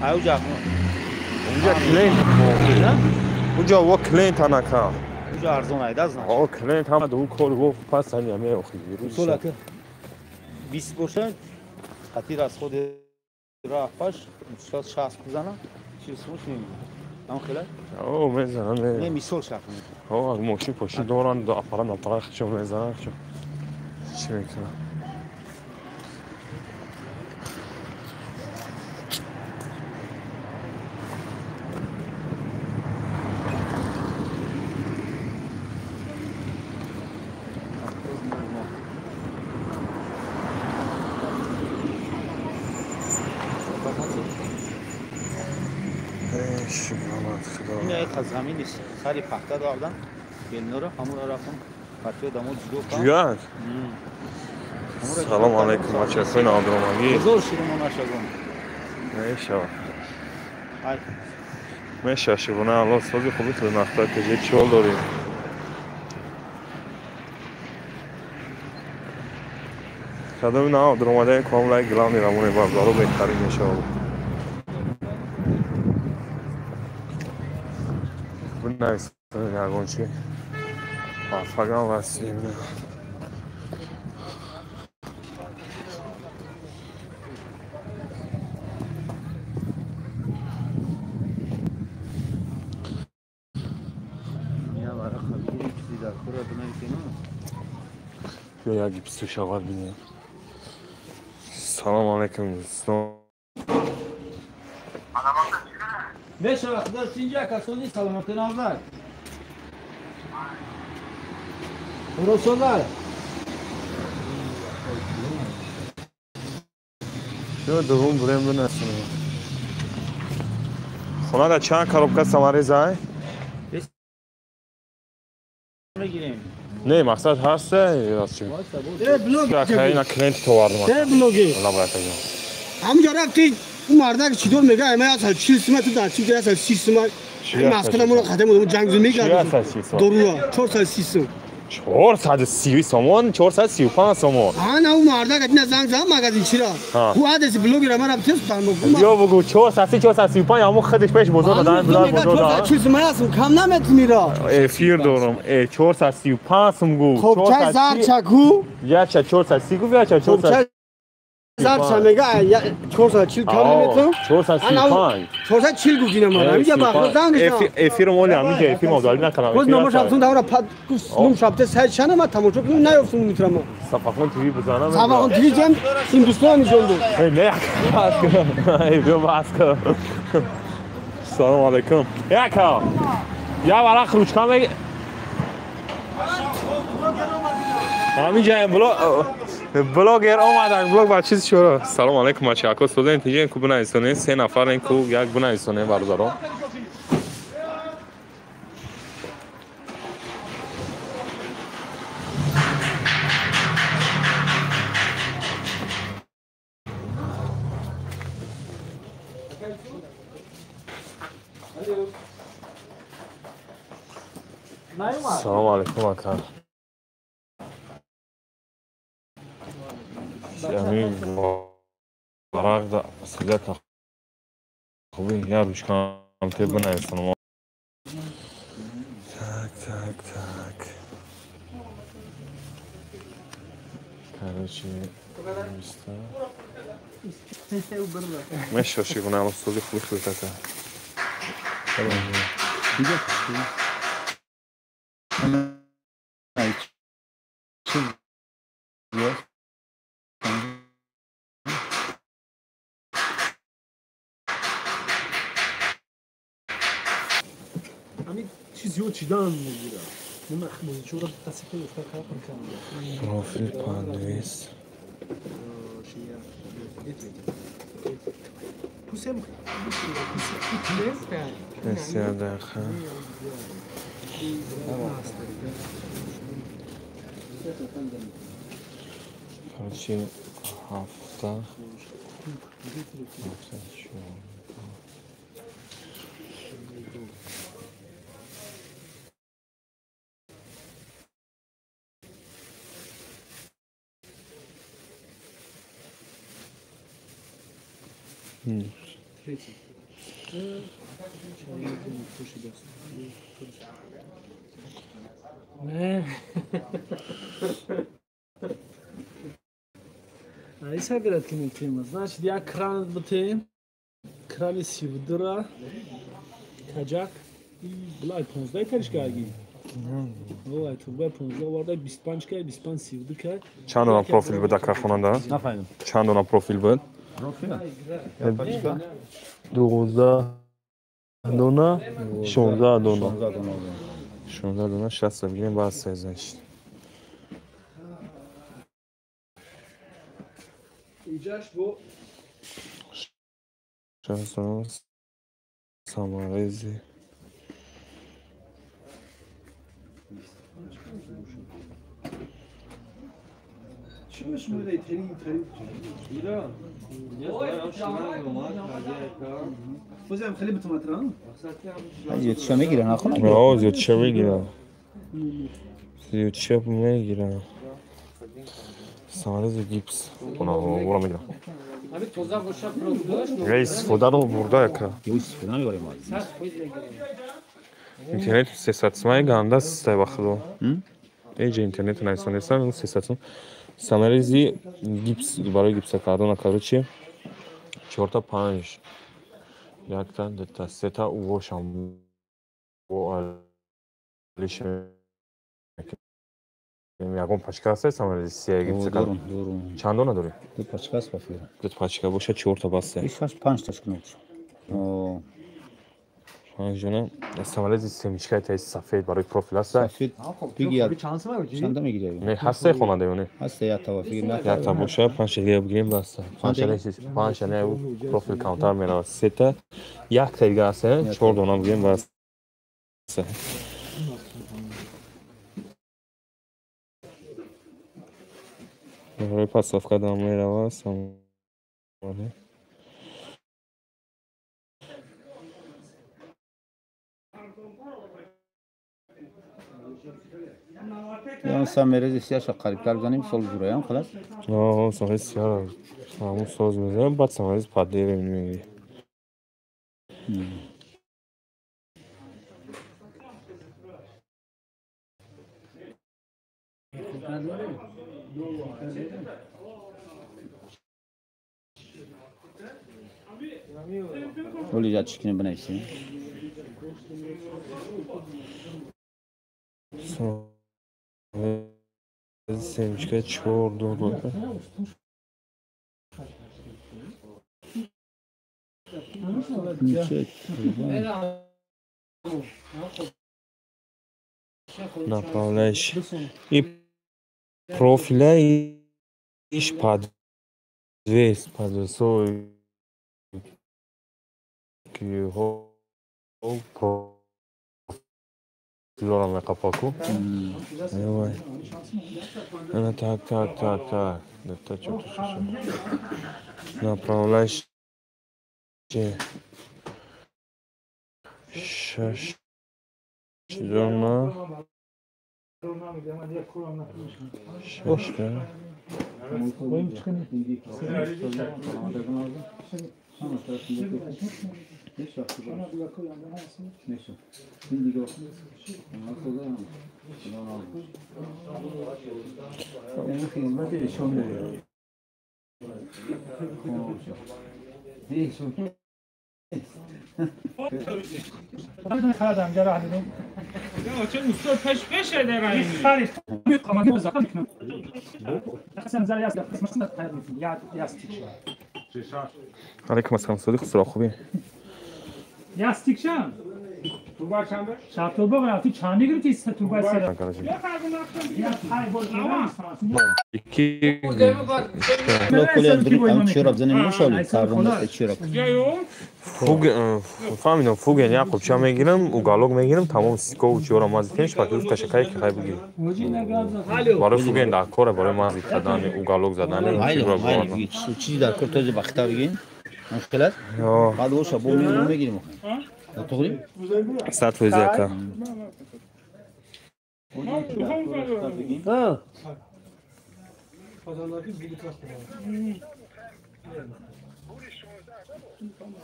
Ауҷа. Унҷа клиент мо. Унҷа во клиент анака. Унҷа арзон айда значит. О, клиент ҳама ду кор во пас ҳами ами охи. Мисол ака 20 бошад, хати расходи рафаш, мисол 60 кузана, 40 сум мемонад. Ам хела? О, мезанам. Не, мисол шах. О, мошин пошин доран, аппарат чо мезанам, чо. Чӣ мекунам? Замини сари пахта дордан, белнора ҳамура рафтам, партиё дамо ҷудо кардам. Ҷуяк? Салом алейкум, бачаҳои навдромагӣ. Ҳузур ширумо нашагон. Мешава. Меша шигуна алло сози хуби худ нахта кеже чол дорем. Кадоми навдромадаи комлай главни рамоне бардаро беҳтарин мешава. Ягон чи муваффақам васим. Ё як гипсу шавад бинем. Салом алейкум дӯстон. Мешава худо синҷа касони саломатӣ навзар. Уросолар. Ё дувум бурем бинасунем. Хона да чанд коробка самарезай? Мегирем. Не, мақсад ҳаст, ростчи. Ина клиент товардам. Э блоги. Ҳамҷа рафти у мардак чӣ дор мега, ай 140 сум ту дар чӣ 130 сум. Маскала моро қадам одам ҷанг мекард. Доруа 430 сум. 430 сомон, 435 сомон. Ана у мардак ина занг зад магазин чира. У адреси блогера мара тест там. Ё бугу 430 435 ҳамон худаш пеш бозор дадан бозор бозор. 430 сум ҳастм кам наметмира. Эфир дорам. 435 сум гу. Хоб чай зарча гу. Яча 430 гу яча 400. Зарча мега 440 кам наметам. 435. 440 гу дина мара. Ҳамиҷа бахро занг зад. Эфир моли ҳамиҷа эфир мозали накардам. Боз номаш рафтум давра нум шабте сай чана ма тамошо кунам наёфтум метрама. Сафахон ТВ бизанам. Сафахон ТВ ҷам ҳиндустон нишон дод. Эй не бас кун. Эй биё бас кун. Салом алейкум. Яка. Я варақ ручка мег. Ҳамиҷа блогер омадан, блог ба чиз шуро. Салом алейкум бачаҳо, студент ин ку бинависонед, се нафар ин ку як бинависонед бародарон. Салом алейкум ака. Ами варақ да сидата хуби я ручкам те бинависонам. Так, так, так. Короче, меша шигуна алло сози хуби хуби така. Профил подвис. Короче, ҳафта. Айса говорят, к тема. Значит, я кран бутем, крани сивдра, каджак и блай 15 таришка аги. Ой, турбай 15 варда 25 кай, 25 сивду кай. Чанд дона профил буд ака хонанда? Нафаҳмидам. Чанд дона профил буд? Профил? 12 дона, 16 дона. 16 дона. 16 дона 60 бигирем баъд 13. Иҷаш бо 60 дона саморези. Чӣ мешумода тери тери Ира. Бозам хеле битоматран. Зиёдша мегиран, ахона? О, зиёдша мегиран. Зиёдша мегиран. Саморези гипс. Она ура мегирам. Ами тоза боша профилаш. Эй, истифодаро бурда яка. Ё истифода намебарем аз. Интернет 300 сомаи ганда стай ба худо. Эҷа интернет найсонесан 300 сом. Саморези гипс барои гипса кардан короче 4 та 5 якта дута сета увошам бо алиша ягон пачка аст саморези сия гипса Дорум, дорум. Чанд дона дорӣ? Ду пачка аст ба фикр. Ду пачка боша 4 та басте. 6 5 таш кунед. О, 5 дона саморези семичкаи таи сафед барои профил аст. Сафед бигир. Чанда мегирӣ? Не, ҳасте хонанда ё не? Ҳасте як та ба фикр. Якта боша 5 дига бигирем баста. 5 не профил камтар меравад. Сета якта дига аст, 4 дона бигирем баста. Барои пасовка дам меравад саморе. Ян самерези сияша қарибтар бизанем, сол зураям халас. О, саморези сияра ҳамун соз мезанем, баъд саморези паддере мегирем. Оли я чӣ кунем бинависем? Семечка 4 дона. Направляющий. И профиля иш подвес, подвесой ки хо профилора меқапаку. Давай. Ана так, так, так, так. Да что-то что. Направляющий. 6 дона. 6 та. Алейкум ассалом, Содиқ, сура хубӣ? Ястикшан. Шартоба рафти чанд гирифти турбай сера? Ики фаҳмидам, фуген як қубча мегирам, уголок мегирам, тамом сикову чиёра мазитен, шпаклёвка шакае ки хай бигирӣ. Барои фуген дар коре, барои мазит кардани, уголок задани. Чизи дар кор този бахта бигин? Мушкил аст? Баъд оша бо мегирим. Тоғри? 100% ака.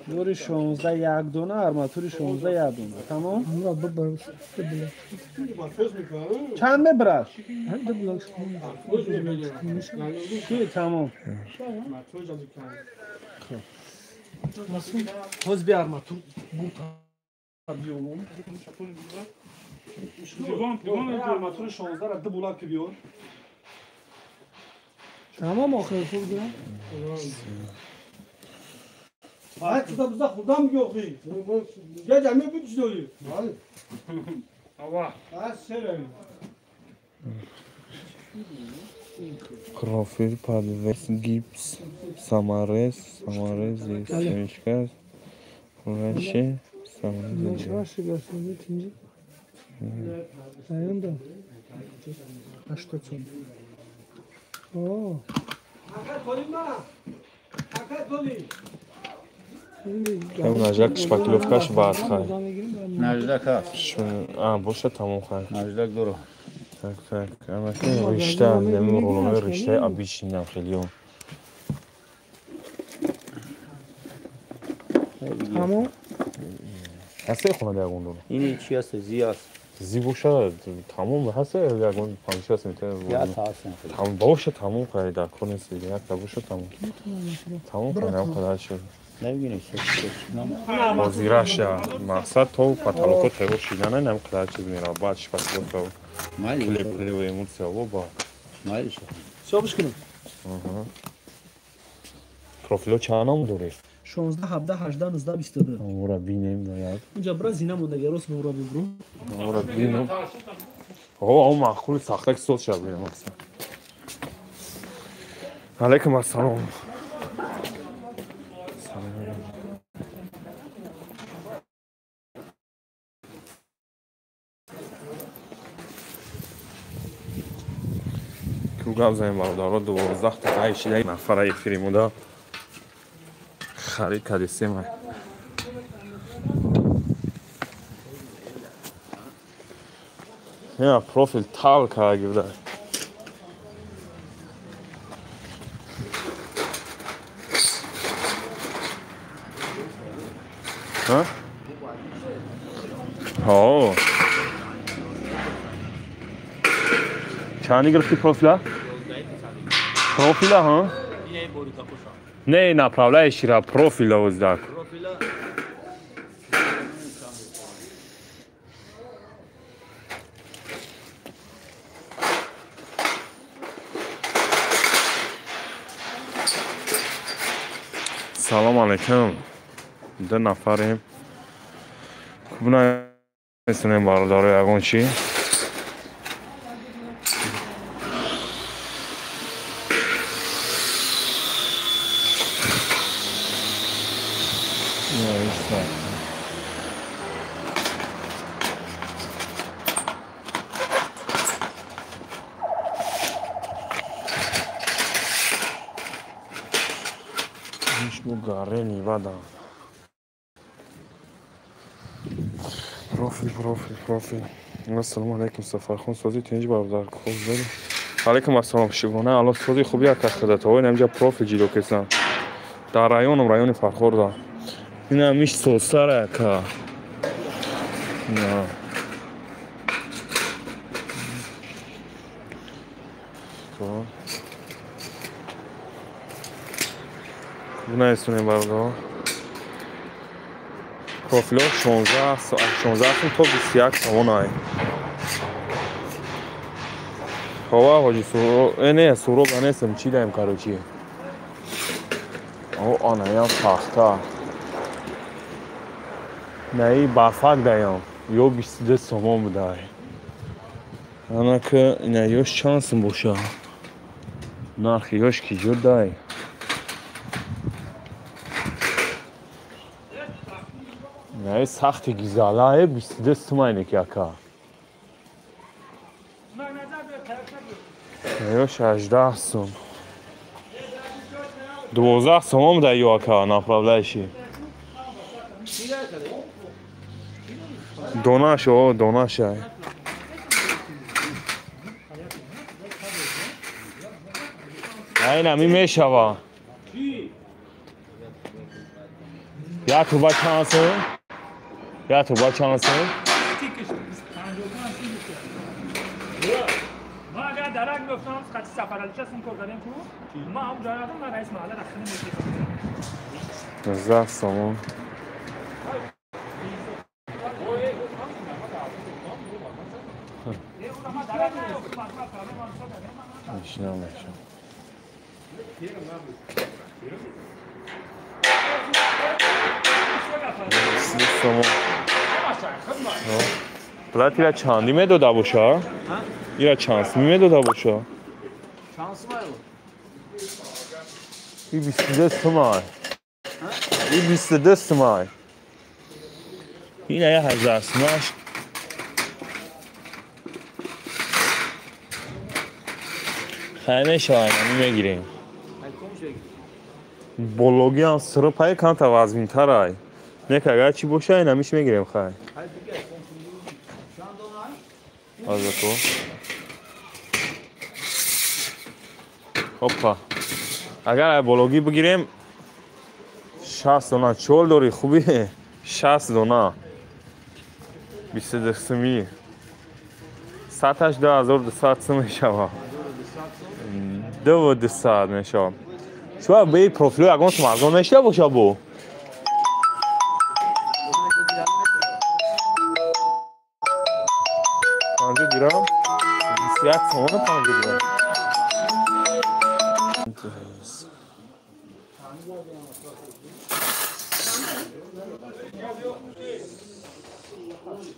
Нури 16 як дона, арматури 16 як дона. Тамом? Чанд мебарад? Тамом. Ҳоз би арматур биёмон. Арматури 16 ра ду булак биёр. Тамом охир хуб гирам. Ай куда бизда худам yo'q. Я jami bu tushdi. Ава. Assalom. Профиль, подвес, гипс, саморез, саморез, семечка, вообще, саморез. А что это? О. Наждак шпаклевкаш баъд хай. Наждак ҳаст. А, боша тамом хай. Наждак дору. Так, так. Амаки ришта, неми рулони риштаи обычный нам хелио. Тамом? Ҳасте хона да ягон дору? Ини чи ҳаст? Зи ҳаст. Зи боша тамом ҳаст ягон 5 сантиметр. Я та ҳаст. Тамом боша тамом хай дар кор нест як та боша тамом. Тамом хай нам қадар шуд. Ҳозираша мақсад то потолоко тайёр шидана нам қадар чиз мерава баъд шпаклёвка клеп эмулсия ба Ҳисобш кунем. Профило чанд ном доред? 16 17 18 19 22. Ора бинем як. Унҷа бира зина мондаги рост бура бибру. Ора бинем. О, маъқул сахтак соз шав бинем мақсад. Алейкум ассалом. Гап занем бародаро 12 та 81 нафара эфири муда харид кардесем. Я профил тал карда. Ҳа? Ҳо. Чанд гирифти профила? Профила, ҳа? Не, направляющий-ра профила оздак. Салом алейкум. Ду нафарем. Хуб насунем бародаро ягон чи. Профил, профил, профил. Ассалому алайкум, Сафархон, сози тинҷ бародар, хуб дорӣ? Алайкум ассалом, шукрона, Аллоҳ сози хуби як худат. Ой, инҷа профил ҷило кесам. Дар районом, райони Фархорда. Ина миш сосара яка. На. То. Хуб бародар. Профило 16 то 21 сомон ай. Хова ҳоҷи суро, не, суро нестам, чӣ даем, короче. О, анаям пахта. Наи барфак даям. Ё 22 сомон будай. Анака ина ёш чанд сум боша? Нархи ёш ки ҷо дай? Не, сахти гизалае 22 сумайне ки ака. Ёш 18 сум. 12 сомон дай ё ака направляющий. Донаш, о, донаш ай. Ай, нами мешава. Як труба чанд сум? Як труба чанд сум? ما اگر درک می‌افتم خطی سفرعلی چه کار کردیم کو ما هم جای رفتم من رئیس محله رفتم 19 سوم. نمیشه. سوم. پلات ایرا چندی میدودا باشه؟ ایرا چند میدودا باشه؟ چند سومه؟ ای 22 سومه. ای 22 سومه. این یه 1000 سومش. خیلی شاید میگیریم. بولوگیان سر پای کانتا وزن‌تر ای. نه که اگر چی باشه این همیشه میگیریم خیلی. از تو. هوپا. اگر بولوگی بگیریم 60 دونه چول داری خوبی 60 دونه 22 سمی سطحش 2200 سم میشه. 2200 میشه. شو به پروفیل اگه تو ارزان نشه باشه بو. 50 درهم 21 سومن 50 درهم.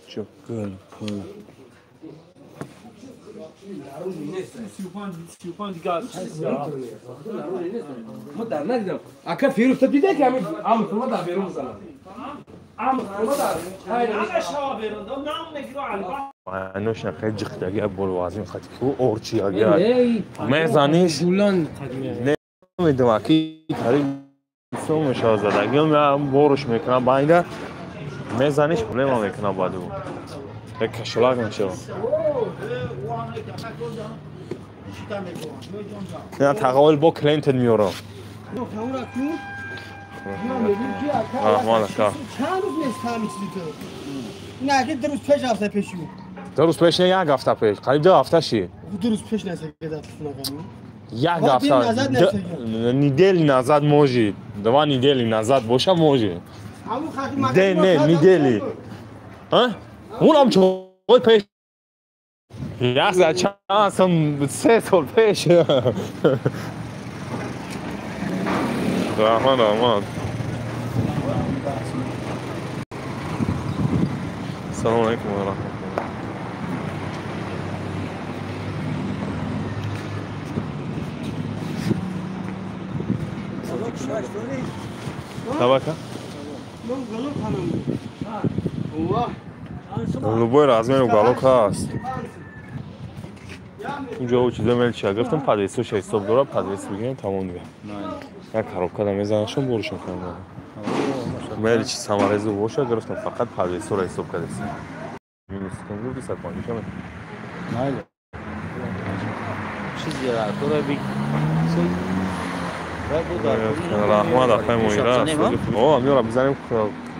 Çok güzel. 35 گاز. ما در ندیدم. اگه فیروز تو دیده که همین عم در بیرون زدن. عم در. همه شما بیرون. نام میگیرو علی. انوش نخیلی جختگی بولوازیم خاطی کو اورچی اگر میزنیش نمیدونم کی کاری سوم شازدگی من بارش میکنم با اینده میزنیش پروبلم میکنم بعدو یک کشلاک میشه. نه تقابل با کلینتون میارم. رحمان الله. چند روز نیست همین چیزی تو. نه که 2 روز پیش هفته پیش بود. 2 روز پیش نه یک هفته پیش. قریب 2 هفته شی. 2 روز پیش نه که دفعه یک هفته. نیدلی назад может. 2 недели назад боша может. ده نه недели. ها؟ اونم چون پیش یک چند سال 3 سال پیش. رحمان رحمان. السلام علیکم و رحمت الله. Табака? Любой размер уголок ҳаст. Унҷо чизо мелча гирифтам подвесу 600 доллар подвес бигирем тамом дига. Як коробка да мезанашон борушон кардам. Мелчи саморезу боша гирифтам фақат подвесуро ҳисоб кардем. Минус кун гуфти 150. Майли. Чизи тура биг. Раҳмат афай муира. О, меора бизанем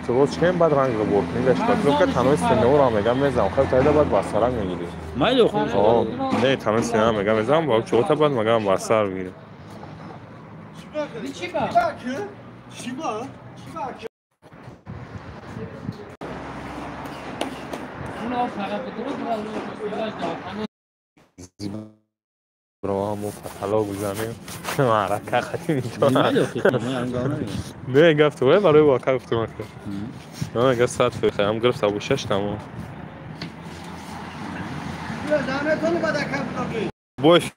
роз чикем баъд ранг бор кунем дашта. Ки танҳои стенаро мегам мезанам. Хеле тайда баъд ба сарак мегирӣ. Майли хуб. О, не танҳои стена мегам мезанам, ба чота баъд мегам ба сар мегирем. Чиба? Бро, каталог бизанем. معرکه خطی میتونم. نه گفت وای برای واقعا گفتم که. نه گفت 100 فیخه هم گرفت ابو 6 تمام. باش.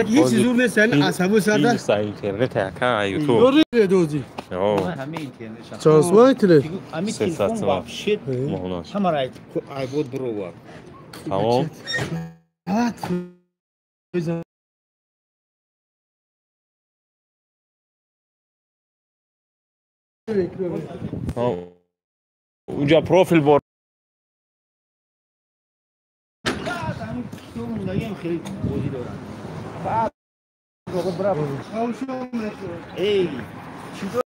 هیچ زور نیست عصبی سرده. اینترنت اکا یوتیوب. دوزی. همه اینترنت. چانس وای همین تلفن وابشید. همه را ایبود برو. تمام. اونجا پروفیل بار خیلی بازی دارن. Эй.